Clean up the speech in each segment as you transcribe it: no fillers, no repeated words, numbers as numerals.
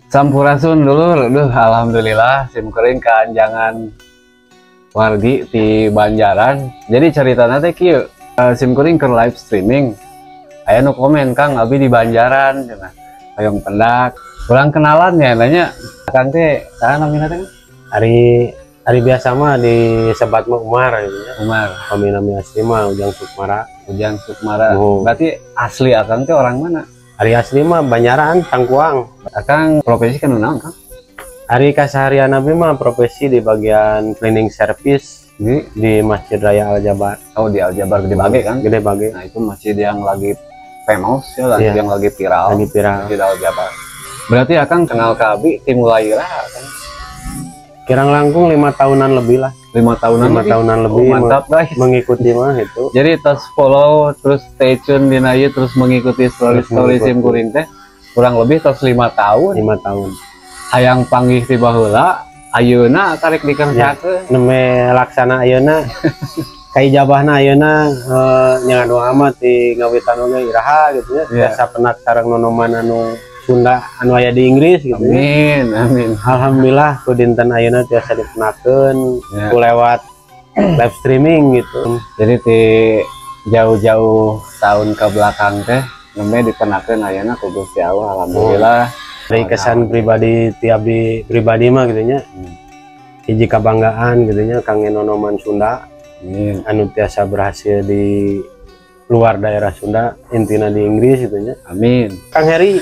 Sampurasun dulur, duh alhamdulillah sim kuring kaanjangan wargi di Banjaran. Jadi ceritana teh kieu, sim kuring keur live streaming. Aya nu komen, "Kang, abi di Banjaran cenah. Hoyong pendak." Kurang kenalan ya nanya, Kang teh saha namina teh? Ari ari biasa mah disebat mah Umar gitu ya. Umar. Kami nami asli mah Ujang Sukmara. Ujang Sukmara. Oh. Berarti asli Akang teh orang mana? Ari asli mah Banjaran, Cangkuang. Akang profesi kan naon, Kang? Ari kaseharian abi mah profesi di bagian cleaning service Di di Masjid Raya Al Jabar. Oh, di Al Jabar Gede Bage kan? Gede Bage. Nah, itu masjid yang lagi famous ya, lagi Iya. yang lagi viral. Lagi viral. Masjid Al Jabar. Berarti Akang kenal ke abi ti mulai iraha kan? Kirang langkung 5 tahunan lebih lah. 5 tahunan 5 lebih. tahunan lebih. Oh, mantap guys. Mengikuti mah itu. Jadi terus follow, terus stay tune di ieu, terus mengikuti story Terus story mengikuti. Sim kuring teh kurang lebih terus 5 tahun. 5 tahun. Hayang panggih ti baheula, ayeuna karek dikerjakeun. Nembe laksana ayeuna, kaijabahna ayeuna nya doa mah ti ngawitan oge iraha gitu ya. Iya. Biasa pendak sareng nonoman anu Sunda anu aya di Inggris gitu ya. Amin, amin. Alhamdulillah ku dinten ayeuna tiasa dipendakeun ku lewat live streaming gitu. Jadi ti jauh-jauh tahun ke belakang teh nembe dipendakeun ayeuna ku Gusti Allah, alhamdulillah. Dari kesan pribadi ti abdi pribadi mah gitu nya. Hiji kabanggaan gitu nya kangge nonoman Sunda Amin. Anu tiasa berhasil di luar daerah Sunda, intina di Inggris gitu nya. Amin. Kang Heri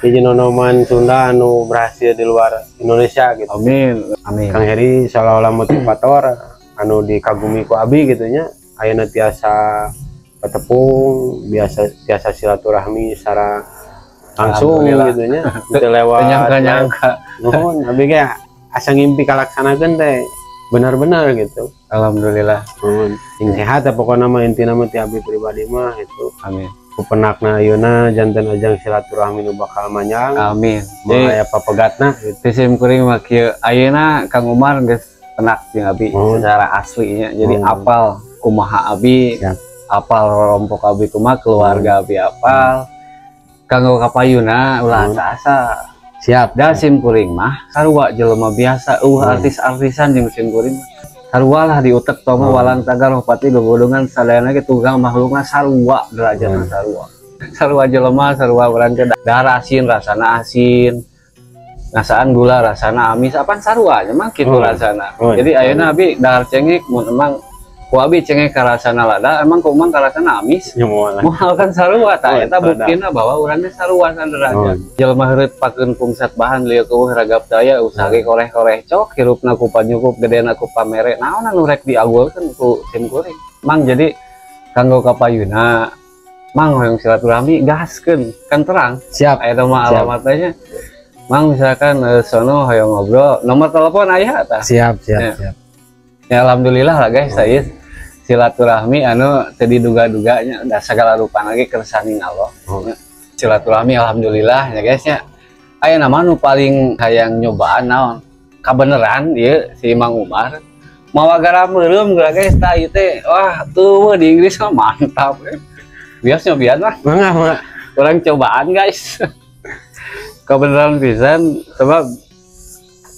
hiji nonoman Sunda anu berhasil di luar Indonesia gitu. Amin. Amin. Kang Heri seolah-olah motivator anu dikagumi ku abi gitu nya. Ayeuna tiasa ketepung, biasa tiasa silaturahmi secara langsung Alhamdulillah. Gitu nya. Teu lewat Nyangka-nyangka. Nuhun, abi ge asa ngimpi kalaksanakeun teh benar-benar gitu. Alhamdulillah. Nuhun. Sing sehat ya pokokna mah, intina mah ti abi pribadi mah itu. Amin. Ku pendakna ayeuna janten ajang silaturahmi nu bakal manjang. Amin. Moal Jadi aya papegatna gitu. Ti sim kuring mah kieu, ayeuna Kang Umar geus pendak jeung abi secara aslinya. Jadi apal kumaha abi, apal rompok abi kumaha, keluarga abi apal. Kanggo kapayuna ulah asa-asa. Siap. Da sim kuring mah sarua jelema biasa, artis-artisan jeung sim kuring mah. Sarua lah diutek toma walang tagar pati gogodongan sadayana ge tunggal makhlukna sarua derajatna sarua. Sarua jelema, sarua urang teh darah asin rasana asin. Ngasaan gula rasana amis, apaan sarua nya mah kitu rasana. Jadi ayeuna abi dahar cengek, mun emang ku abi cengek karasana lada, emang ku emang karasana amis. Ya moal lah. Moal kan sarua tah Oh, eta lada. Buktina bahwa urang teh sarua saderajat. Jelema heureut pakeun pungsat bahan lieu keueuh ragap daya usaha ge koreh-koreh cok hirupna ku panyukup gedena ku pamere naon anu rek diagulkeun ku sim kuring. Mang, jadi kanggo kapayuna Mang hoyong silaturahmi gaskeun kan terang. Siap. Aya mah Siap. alamatnya. Mang misalkan sono hoyong ngobrol nomor telepon aya tah. Siap, siap, Ya. siap. Ya alhamdulillah lah guys, saya silaturahmi anu teu diduga-duganya da segala rupa lagi kersaning Allah. Oh. Ya. Silaturahmi alhamdulillah ya guys ya. Aya nama nu paling hayang nyobaan naon? Kabeneran ieu si Mang Umar mawa garam meureum geura guys tah ieu teh, wah tuh di Inggris mah mantap. Bias nyobian lah. Mangga, mangga. Urang cobaan guys. Kebeneran pisan sebab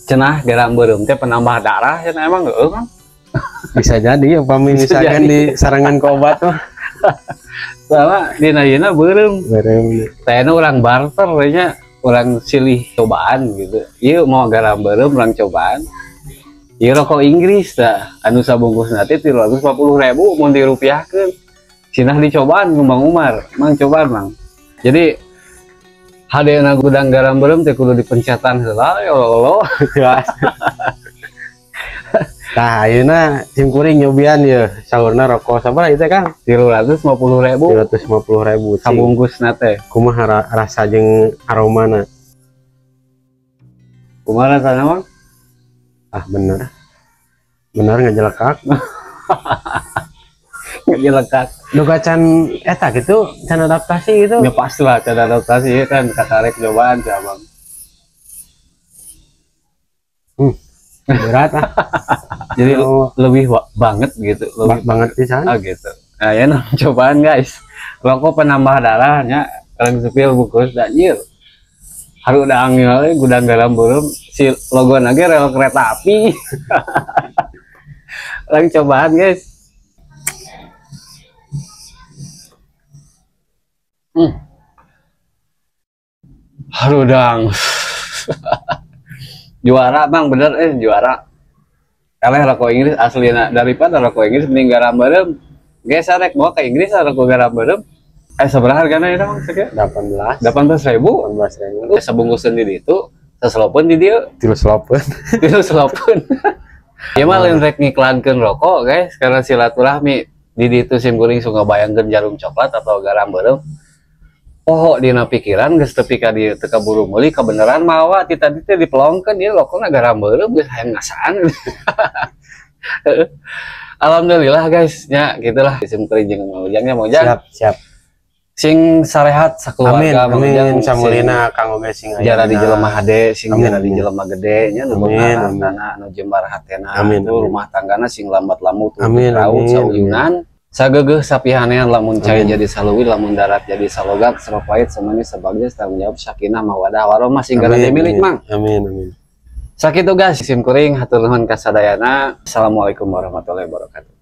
cenah garam beureum teh penambah darah cenah, emang heueuh Mang? Bisa jadi upami Bisa misalkan jadi. Di sarangan ke obat mah. Soalnya dina ayeuna beureum. Beureum. Tayana urang barter we nya, urang silih cobaan gitu. Ieu mau garam beureum urang cobaan. Ieu rokok Inggris tah anu sabungkus nanti 350.000 mun dirupiahkeun. Cenah dicobaan ku Mang Umar. Mang, cobaan Mang. Jadi hadena gudang garam beureum teh kudu dipencetan heula ya Allah. Jelas. Tah ayeuna sim kuring nyobian ye saurna rokok sabaraha ieu teh, Kang? 350.000. 350.000. Cing. Sabungkusna teh. Kumaha rasa jeung aromana? Kumaha rasana, Mang? Ah, bener. Bener ngajelekak. Ngajelekak. Duka can eta gitu, can adaptasi gitu. Ya pasti lah can adaptasi ya kan kakarek cobaan si Abang. Berat ah. Jadi Oh. lebih banget gitu, lebih Banget pisan. Ah gitu. Nah, ya nah, cobaan guys. Rokok penambah darahnya, orang sepil bungkus dan anjir. Harudang we gudang garam beureum si logona ge rel kereta api. Lagi cobaan guys. Harudang. Juara bang, bener juara. Eleh rokok Inggris aslina daripada rokok Inggris mending garam beureum. Geus arek bawa ke Inggris rokok garam beureum. Seberapa hargana itu bang? Sekian? 18. 18.000? 18.000. Sebungkus sendiri itu, seselopeun di dieu. Tilu selopeun. Tilu selopeun. Ieu mah lain rek ngiklankeun rokok guys, karena silaturahmi di ditu sim kuring suka bayangkeun jarum coklat atau garam beureum. Poho dina pikiran geus tepi ka dieu teu kaburu meuli kebenaran mawa ti tadi teh dipelongkeun ieu rokokna garam beureum geus hayang ngasaan. Alhamdulillah guys, nya gitulah sim kuring jeung Mang Ujang nya Mang Ujang. Siap, siap. Sing sarehat sakeluarga Amin, amin. Samulina kang oge sing aya jara di jelema hade, sing Amin, jara di amin. jelema gede nya nu Amin, beunghar amin. hartana, nu jembar hatena, Amin, nu amin. rumah tanggana sing lambat lamut, Amin, raut amin, sauyunan. Sageugeuh sapihanean lamun cai Amin. jadi saluwi, lamun darat jadi salogak, serok pahit semuanya sebagainya tanggung jawab sakinah mawadah warahmah sing gara milik Mang. Amin, amin. Sakitu guys, sim kuring hatur nuhun ka sadayana. Assalamualaikum warahmatullahi wabarakatuh.